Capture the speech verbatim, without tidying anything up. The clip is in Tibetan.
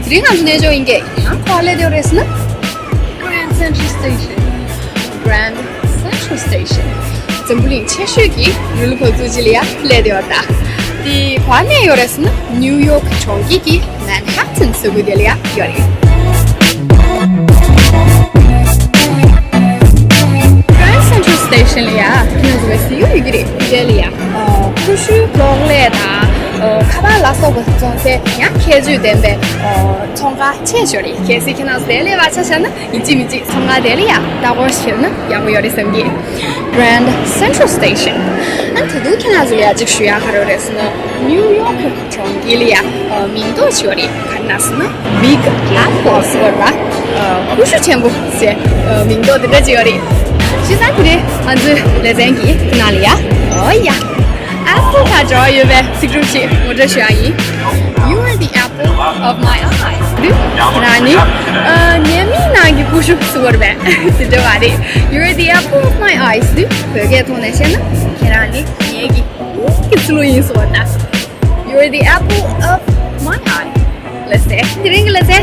དེ་རིང་ང་ཚོ་གནས་མཆོག་ཡིན་གྱི་ཡང་ག་པར་སླེབས་བསྡད་ཡོད་རེད་ཟེར་ན། Grand Central Station. Grand Central Station. འཛམ་བུ་གླིང་ཆེ་ཤོས་ཀྱི་རི་ལི་བ་ཙུ་ཅི་ལ་ཡ་སླེབས་བསྡད་ཡོད་རེད་ད། དེ་ག་པར་གནས་ཡོད་རེད་ཟེར་ན། ནིའུ་ཡོག་གྲོང་ཁྱེར་གྱི་Manhattan ཟེར་དགོས་དེ་ལ་ཡ་ཡོད་རེད། Grand Central Station ལ་ཡ་ཁྱེད་རང་ཚོ་གཟིགས་ཡོད་ཀྱི་རེད། དེ་ལ་ཡ་ཨ་ཀུ་ཤུའི་གློག་ཀླད་དང་ཨ་ཁ་པར་ལ་སོགས་པ་བཙོང་སའི་ཡང་ཁྱད་ཆོས་ལྡན་པའི་ཨ་ཚོང་ཁང་ཆེ་ཤོས་རེད། གལ་སྲིད་ཁྱེད་རང་ཚོ་དེ་སླེབས་པ་ཆ་བཞག་ན་ཡིན་གཅིག་མིན་གཅིག་ཚོང་ཁང་དེ་ལ་ཡ་ལྟ་སྐོར་བྱས་ན་ཡག་པོ་ཡོད་རེད་བསམ་གྱི། Grand Central Station. ཨ་ད་དུང་ཁྱེད་རང་ཚོ་ལ་ཡ་གཅིག་ཞུ་ཡག་ག་རེ་རེད་ཟེར་ན། ནིའུ་ཡོག་གྲོང་ཁྱེར་ལ་ཡ་ཨ་མིང་འདོགས་ཅིག་ཡོད་རེད། ག་རེ་ཟེར་ན་Big Apple ཟེར་བ། ཨ་ཀུ་ཤུ་ཆེན་པོ་ཟེར་ཨ་མིང་འདོགས་དེ་འདྲ་ཅིག་ཡོད་རེད། བྱས་ཙང་དེ་རིང་ང་ཚོའི་ལེ་ཚན་གྱི་ནང་ལ་ཡ་ཨོ་ཡ་Apple དང་འབྲེལ་བ་ཡོད་པའི་ཚིག་གྲུབ་ཅིག་ངོ་སྤྲོད་ཞུ་ཡག་ཡིན། You are the apple of my eye. འདི་ཁྱེད་རང་ནི་ཨ་ངའི་མིག་ནང་གི་ཀུ་ཤུ་ཟེར་བ་རེད། དེ་འདྲ་བ་རེད། You are the apple of my eyes. འདི་བོད་སྐད་ཐོག་ནས་བཤད་ན་ཁྱེད་རང་ནི་ངའི་གི་མིག་གི་ཚུལ་ལུ་ཡིན་ཟེར་བ་ད། You are the apple of my eye. ལགས་སེ། དེ་རིང་གི་ལགས་སེ།